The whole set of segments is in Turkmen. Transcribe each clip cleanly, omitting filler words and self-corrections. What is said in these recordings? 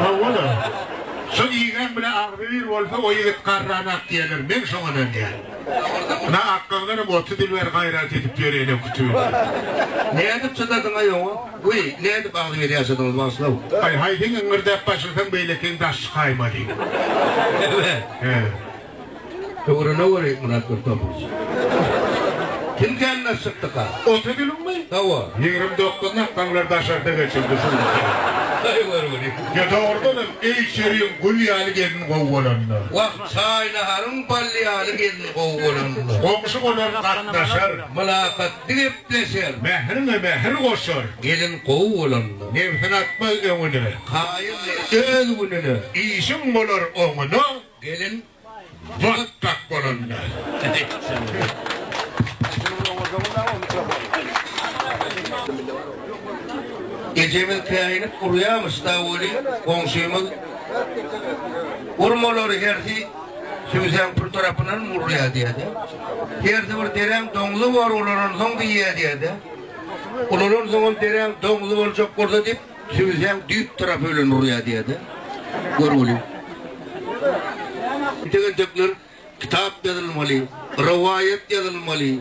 Hawa-da. Şol iýgäň bile agzybir bolsa, o ýigit garranak diýerler. Men şoňa ynanýan. Ynha, akgaňdanam 30 ýyl bäri gaýrat edip ýör ene kütügine. Nädip çydadyň-aý oňa? Wiý, nädip agzybir ýaşadyňyz, bagyşlaw? Aý, haýsyň iňňirdäp başlasaň, beýlekiň daş çykaýmaly. He. Öwrene göri Myrat Gurtopowiç. Kim känler çykdyka? 30 ýylyňmy? Hawa. 29-ny akgaňlar daşarda geçirdi şu gün. Aý görgüli. Ýa dogrudanam öý içeriň gül ýaly gelin gowy bolanda. Wah, çaý-naharyň bal ýaly gelin gowy bolanda. Goňşy golam gatnaşar. Mylakatly gepleşer. Mähriňe mähir goşar. Gelin gowy bolanda. Nebsini atmaz öňüne. Kaýyl öz gününe. Işiň bolar oňuna. Gelin Wak-tak bolanda. Ejemiz käýinip urýamyş-da weli, goňşymyz Urmalary hersi süwsäň pür tarapyndan urýar diýýär-de. Hersi bir deräň doňzy bor ulalansoň diýýär diýýär-de. Ulalansoňam deräň doňzy boljak bolsa diýip, Süwsäň düýp tarapy bilen urýar diýýär-de. Görgüli. Entek-entekler kitap ýazylmaly, rowaýat ýazylmaly,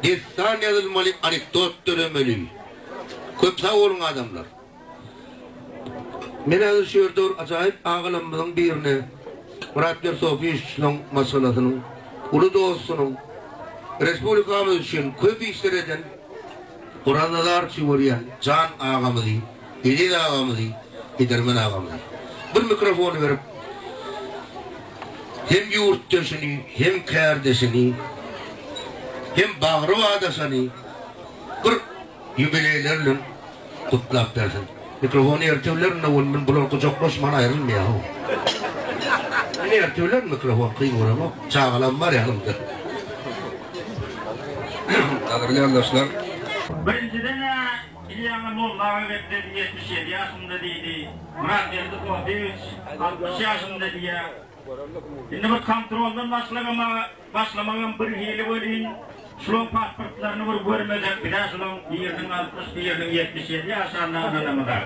dessan ýazylmaly, anekdot döremeli. Köp sag boluň adamlar. Men häzir şu ýerde bir ajaýyp agalarymyzyň birine, Myratberdi Sopyýewiçiň maşgalasynyň uly dostunyň, respublikamyz üçin köp işler eden Guranazar üçin görýän Jan agamyzy, Eziz agamyzy, Edermen agamyzy bir mikrofony berip hem ýurtdaşyny, hem kärdeşini, hem bagry badaşany bir ýubileýler bilen gutlap bersin. Mikrofony erte bilerin-de ol men bular gujaklaşman aýrylmaýar-how. Men erte bilerin mikrofon kyn göremok. Çagalam bar ýanymda. Gadyrly ýoldaşlar! Birinjiden-ä Ilýaňa molla aga gepledi, 77 ýaşymda diýdi. Myratgeldi Sopyýewiç 60 ýaşymda diýýär. Indi bir kontroldan başlagam-a Başlamagam birhili welin, şulaň pasportlaryny bir görmesek, biz-ä şulaň biriniň 60, biriniň 77 ýaşanyna ynanamyzak.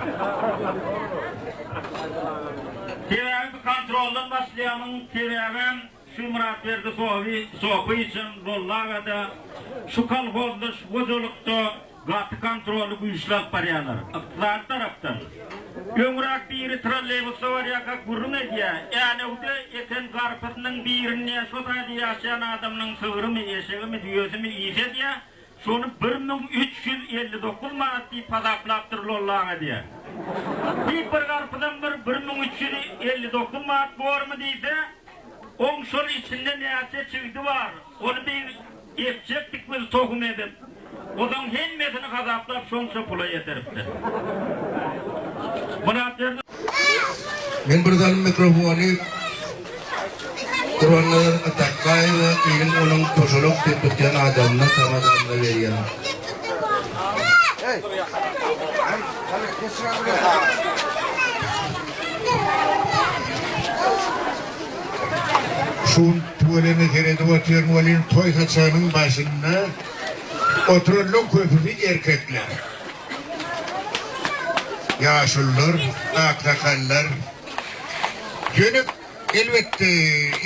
Sebäbi bu kontroldan başlaýamyň sebäbem şu Myratberdi Sowy Sopyçam, Lolla aga-da şu kolhozda, şu hojalykda Gaty kontroly güýçli alyp barýarlar. Ykdysady tarapdan. Öňräk biri trolleýbusda barýarka gürrüň edýär, Änewde eken garpyzynyň birini diýýär, şo taýda ýaşaýan adamynyň sygrymy, eşegimi, düýesimi iýse diýýär, şony 1359 manat diýip hasaplapdyr Lolla aga diýýär. Diýip bir garpyzam bir 1359 manat bormy diýse, oň şol içinde näçe çigdi bar, ony bir Ekjekdik biz tohum edip, ozaň hemmesini hasaplap şonça pula ýetiripdir. Myratberdi. Men bir salym mikrofony Gurbannazar Atakgaýewe iliň onuň poşalak diýip tutýan adamyna tamadamyna berýän. Şu gün tüweleme seredip otyryn welin toý saçagynyň başynda oturanlaň köpüsi erkekler. Ýaşulular, aksakallar. Ýöne elbetde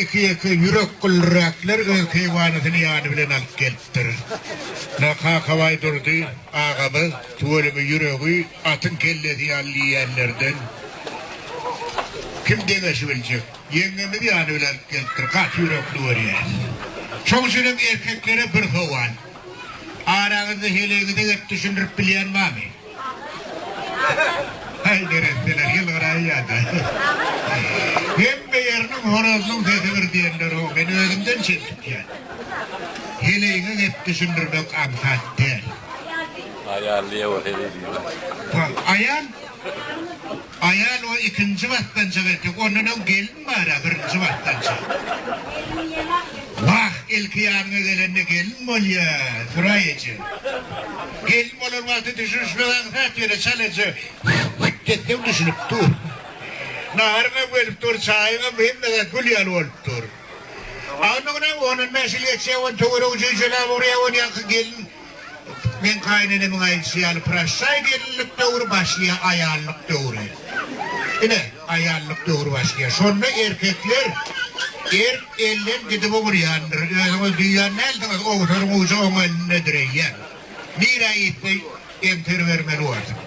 iki-ýeke ýürek gulluraklar öz keýwanysyny ýany bilen alyp gelipdir. Na Kakabaý Durdy agamyz tüweleme ýüregi atyň kellesi ýaly diýýänlerden. Kim deňeşibiljek? Ýeňňemiz ýany bilen alyp gelipdir. Gaty ýürekli görýän. Şoň üçinem erkeklere bir sowal. Araňyzda heleýiňize gep düşündirip bilýän barmy? Haý neresseler ýylgyraýýada. Hemme ýeriniň horazynyň sesi bir diýenler-ow, men özümden çen tutýan. Heleýiňe gep düşündirmek aňsat däl. Aýal diýýär ol heleý diýmez. Aýal? Aýal o ikinji basgançak entek, ondan öň gelin bar-a birinji basgançak. Wah, ilki ýanyňa gelende gelin bolýa, Suraý eje. Gelin bolan wagty düşünişmek aňsat, ýöne çalaja hüt etseň düşünip dur. Naharyňam gelip dur, çaýyňam, hemme zat gül ýaly bolup dur. A onda näme, on-on bäş ýyl geçýär, on töweregi jüýjeläp urýar, onýanky gelin Meň gaýynenemiň aýdyşy ýaly proşşaý gelinlik döwri başlaýar aýallyk döwri. Ine, aýallyk döwri başlaýar. Şonda erkekler erk elden gidip ugrýandyr. Özüňiz duýýan dälsiňiz, owsaryň ujy oň elindedir eýýäm. Nirä ýitse enter bermeli borsuň.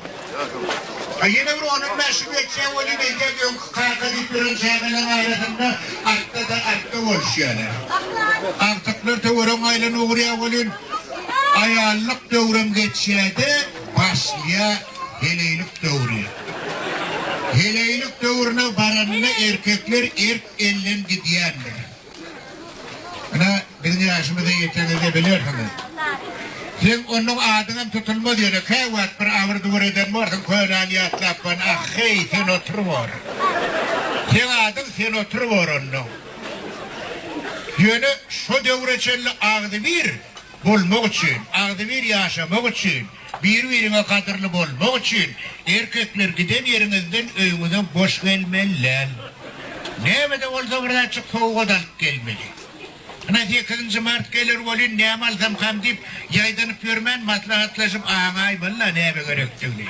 A ýene bir on-on bäş ýyl geçýär welin eýýäm öňki kaka diýip ýören çagalaryň arasynda atda-da atda boluşýarlar. Agtyklar töweregiň aýlanyp ugrýar welin aýallyk döwrem geçýär-de başlaýar heleýlik döwri. Heleýlik döwrüne baranda erkekler erk elden gidýändir. Ine, biziň ýaşymyza ýeteňizde bilersiňiz. Seň onuň adyňam tutulmaz ýöne käwagt bir abyr-dubur eden borsuň könäni ýatlap ban ah-heý sen otur bor. Seň adyň sen otur bor onnoň. Ýöne şo döwre çenli agzybir bolmak üçin, agzybir ýaşamak üçin, bir-biriňe gadyrly bolmak üçin erkekler giden ýeriňizden öýüňize boş gelmeli däl. Näme-de bolsa bir zatjyk sowgat alyp gelmeli. Ynha sekizinji mart geler welin näme alsamkam diýip ýaýdanyp ýörmän maslahatlaşyp aňaýmaly-la näme gerekdigini.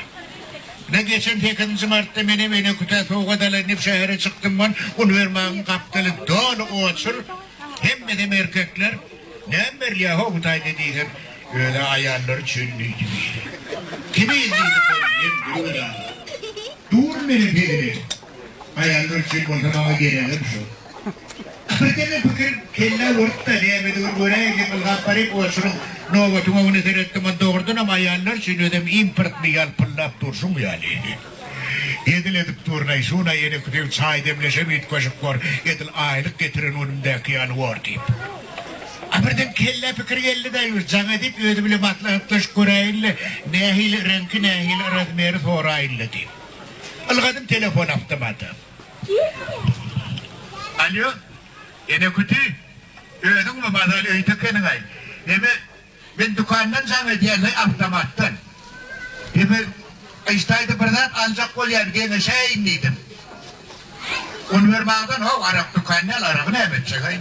Ynha geçen sekizinji martda menem Enekütä sowgat alaýyn diýip şähere çykdym wan uniwermagyň gapdaly doly oçur, hemmesem erkekler. Näme berilýär how bu taýda diýsem, öz-ä aýallar üçin diýdi biri. Kimi diýdim men, men gülüp Dur menem hezil edip. Aýallar üçin bolsa maňa geregem şo. Birdenem pikir kellä urdy-da, nämedigini göräýin diýip ylgap baryp oçuryň nobatyň öňüne seretdim, ol dogrudanam aýallar üçin özem importny ýalpyldap dur şuň ýaly. Edil edip durnaý, şuna ýene kütek çaý demleşem üýtgeşik bor, edil aýlyk getiren günümdäki ýaly bor diýip. A birden kellä pikir geldi-de, bir jaň edip özi bile maslahatlaşyp göräýin-le, nähili reňki, nähili razmeri soraýyn-la diýip. Ylgadym telefon awtomata. Alýo, ene küti, özüňmi mazaly öýde ekeniň-aý. Neme, Men dükandan jaň edýän-le awtomatdan. Neme, gyşdaýda bir zat aljak bolýan, geňeşäýin diýdim. Uniwermagdan how, arak dükany däl, aragy näme etjek-aý?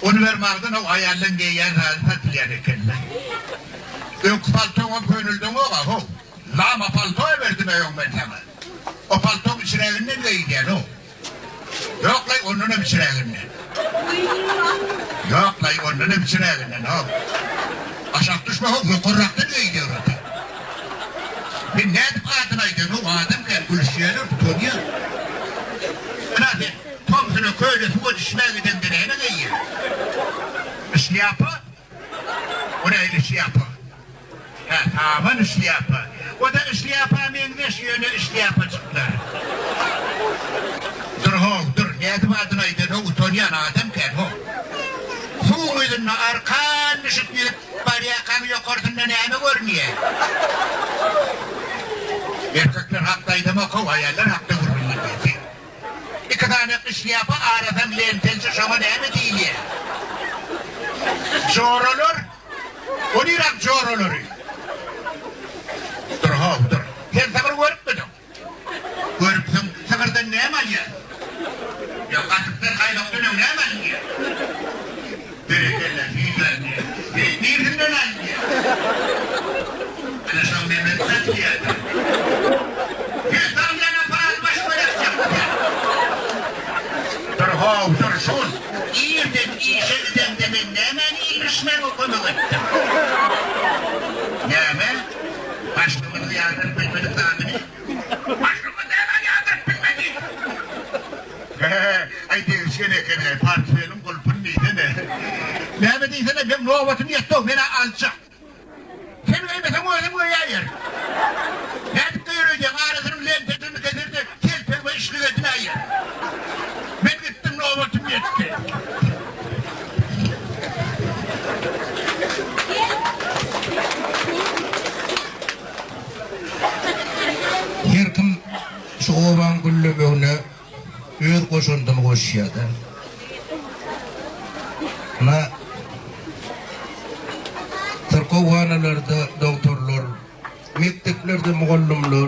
Uniwermagdan how, aýallaň geýýän zady satylýan eken-le. Öňki paltoňam köneldeňok-a, how. Lama palto berdim-ä öň men saňa. O paltoň içräginden geýilýän-ow. Ýok-laý, ondanam içräginden. Ýok-laý, ondanam içräginden, how. Aşak düşme, how, ýokarrakdan geýilýär o-da. Men nädip adyny aýdaýyn, how, adam kän, gülüşýärler, utanýan. Ynha sen, tomsuna köle suwa düşmäge gideňde näme geýýäň? Şlýapa? O nähili şlýapa? Hä, saban şlýapa. O-da şlýapa meňzeş, ýöne şlýapajyklar. Dur how, dur, nädip adyny aýdan-how, utanýan adam kän how. Suwuň ýüzünde arkan düşüp ýüzüp barýarkaň ýokarsynda näme görünýär? Erkekler hakda aýdamok how, aýallar hakda gürrüň edýän. Iki sany şlýapa arasam lentelçe şoňa näme diýilýär? Joralar? O niräň joralary? Dur how, dur. Sen sygyr görüpmidiň? Görüpsiň, sygyrdan näme alýar? Ýok, gatykdan, gaýmakdan öň näme alynýar? Berekella, süýt alynýar. Süýt niresinden alynýar? Ana şoň nemesi satylýar-da. Süýt salynýan apparaty başyma ýakjak bolýar. Dur how, dur, şul. Irden işe gideňde men nämäni ildirişmäge kömek etdim? Näme? Başlygymyzyň ýazdyryp bilmedik zadyny? Başlygymyz nämäni ýazdyryp bilmedi? He-he, aý degişgen ekeni, portfeliň gulpuny diýsene. Näme diýsene, meň nobatym ýetdi-ow, men-ä aljak. Sen geýmeseň özüm geýäýerin. Nädip geýer öýdýäň, arasynyň lentesini keser-de, telpegime işlik edinäýerin. Men gitdim, nobatym ýetdi. Her kim şu obaň güllemegine öz goşandyny goşýar-da. Ynha, syrkawhanalarda dogtorlar, mekdeplerde mugallymlar.